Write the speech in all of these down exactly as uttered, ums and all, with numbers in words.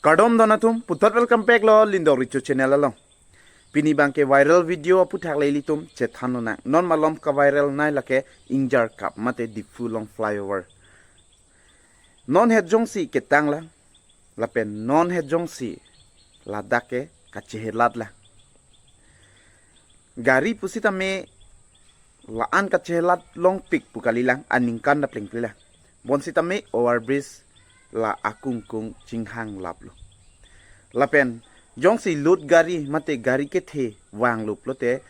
Kardom don atum, puthot welcome back lo Lindok Richo channel along. Pini abangke viral video aphuthak le ilitum chethan lonang. Non malom kaviral nai lake Ingjarkap mate Diphu along flyover. Non het jongsi ketang lang, lapen non het jongsi ladak ke kachehelat lang. Gari pusitame la-an kachehelat longpik pu kalilang, aningkan ta plengple lang. Bonsitame overbridge la akungkung chinghanglaplo. Lapen jongsi lut gari mate gari kethe vanglo pulote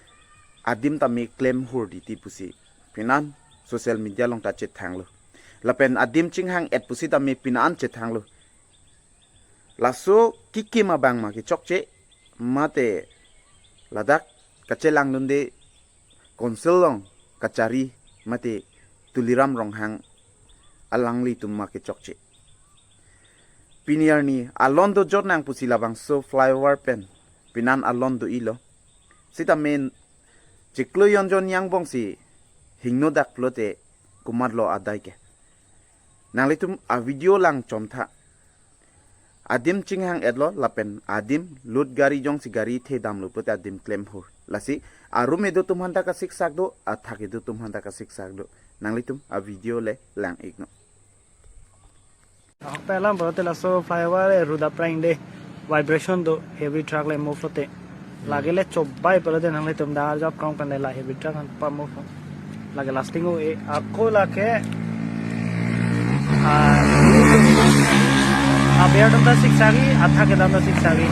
adim tame klemhur titi pusi pinan social media along ta chethanglo. Lapen adim chinghang-et pusitame pinan chethanglo. Laso kikim abang ma kechokche mate ladak kachelang dunde Council along kachari mate Tuliram Ronghang alanglitum ma kechokche. Pini arni alon dojot nang pusi labangso flyover pen pinan alon do-ilo. Sitame chiklo yon jon angbongsi hingno dak pulote komatlo adai ke. Nanglitum a video lang chomtha. Adim chinghang-etlo lapen adim lut gari jongsi gari the damlo pulote adim klemhur. Lasi arum kedo atum aphanta kasiksak do, athak kedo atum aphanta kasiksak do. Nanglitum a video le lang-iknon. Ahok ta alam pulote laso flyover eruda prang de vibration do, heavy truck le move lote. Lake le chobai pulote nanglitum da arjap krong pen le la heavy truck an pa move. Lake lasting o e ako lake, ah, aber dam ta siksak-i, athak kedam ta siksak-i.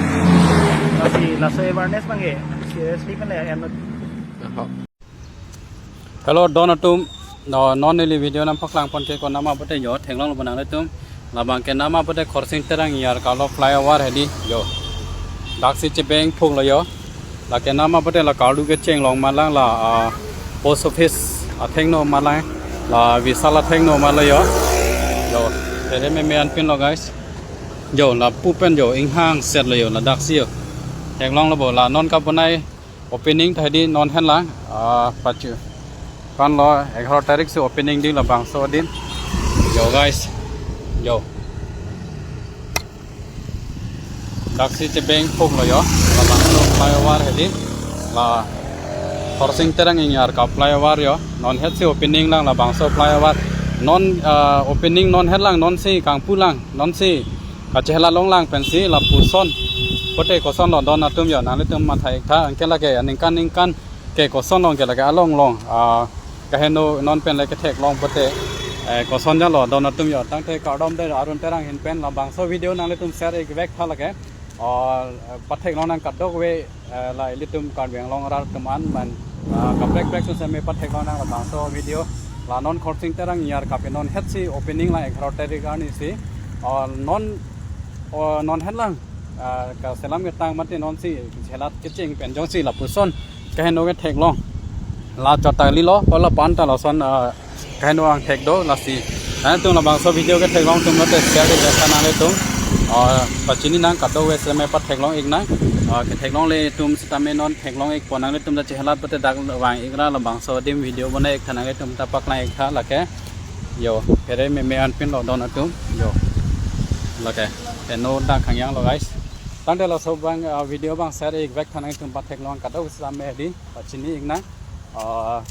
Lasi laso awareness abangke seriously pen le ano. Hello don atum, no, non neli video nangpaklang pon ke konat ma pulote yo, theklonglo nanglitum. Labangke konat ma pulote Khorsing Terang Ingjarkap along flyover hedi yo. Daksi chebeng phuklo yo. Lake konat ma pulote la kardu kecheng along malang la, ah, post office athengno malang, la Vishal athengno malo yo. Yo, phere meme anpinlo guys. Yo, lapu pen yo inghangsetlo yo, ladaksi yo. Theklonglo bo, la non kabonai opening ta hedi non henlang, ah, pachu. Kan lo egharo tarik si opening ding labangso adim. Yo guys. Yo. Daksi chebeng phuklo yo. Labangso flyover hedi. La Khorsing Terang Ingjarkap flyover yo. Non het si opening lang labangso flyover. Non, ah, opening non het lang, non si kangpu lang, non si kachehelat longlang pensi lapuson. Pulote kosonlo don atum yo, nanglitum matha-iktha, anke lake aningkan ningkan ke kosonlo, anke lake along long, ah, kaheno non pen le ketheklong pulote, eh, koson jalo don atum yo. Tangte kardom de Arun Terang ahin pen, labangso video nanglitum share-ik vektha lake. Or, eh, patheklong nang kadokave, eh, la ilitum Karbi Anglong arat atum an man, ah, kaprek prek atum seme patheklong nang labangso video. La non Khorsing Terang Ingjarkap non het si opening la egharo tarik arni si. Or non, or non het lang, ah, kaselam ketang mate non si chelat kecheng pen jongsi lapuson kaheno ketheklong. La chot ta kalilo, ko la panta lason, ah, kaheno angthek do lasi. Nanglitum labangso video ketheklong atum lote share-ik vektha nanglitum. Ah, pachini nang kadokave seme patheklong-iknang. Ah, ketheklongle atum sitame non theklong-ikpo, nanglitum ta chehelat pulote dak vang-ik ra labangso adim video bonai-iktha, nanglitum ta paklang-iktha lake. Yo, phere meme anpinlo don atum. Yo. Lake. Heno dak khangjanglo guys. Tangte laso abang, ah, video abang share-ik vektha nanglitum, patheklong kadokave sitame hedi pachini-iknang. Ah,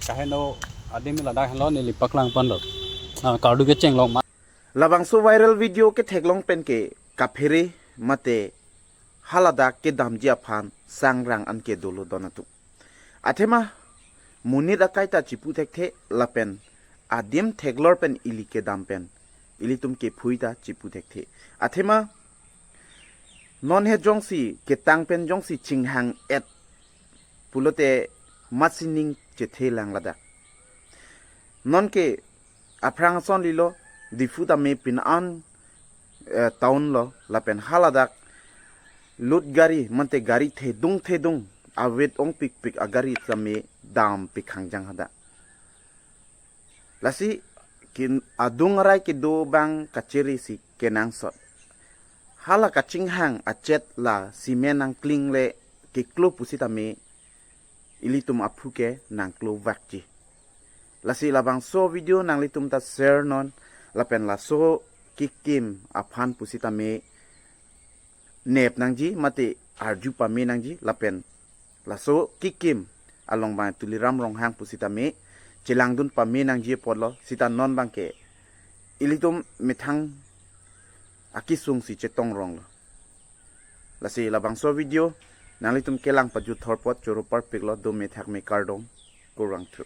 kaheno adim ladak henlo, neli paklang ponlo. Ah, kardu kecheng along ma. Labangso viral video ketheklong pen ke kaphere mate haladak kedamji aphan sangrang an ke dolo don atum. Athema monit akai ta chipu thekthe lapen adim theklor pen ili kedam pen ilitum kephui ta chipu thekthe. Athema non het jongsi ketang pen jongsi chinghang-et pulote masi ning chethe lang ladak. Non ke aphrang ason lilo, Diphu tame pinan, eh, town lo, lapen haladak lut gari mate gari thedung thedung, avit ongpikpik agari tame dampik khangjang hadak. Lasi kin adung arai kedo abang kachiri si kenangsot. Hala kachinghang achet la cement nangkling le keklo pusitame ilitum aphu ke nangklo vakji. Lasi labangso video nanglitum ta share non, lapen laso kikim aphan pusitame nep nangji mate arju pame nangji lapen laso kekim along abang Tuliram Ronghang pusitame chelangdun pame nangji apotlo sita non abangke ilitum methang akesung si chetong ronglo. Lasi labangso video nanglitum kelang pajut thorpot choro parpiklo, dome thakme, kardom, kurvangthu.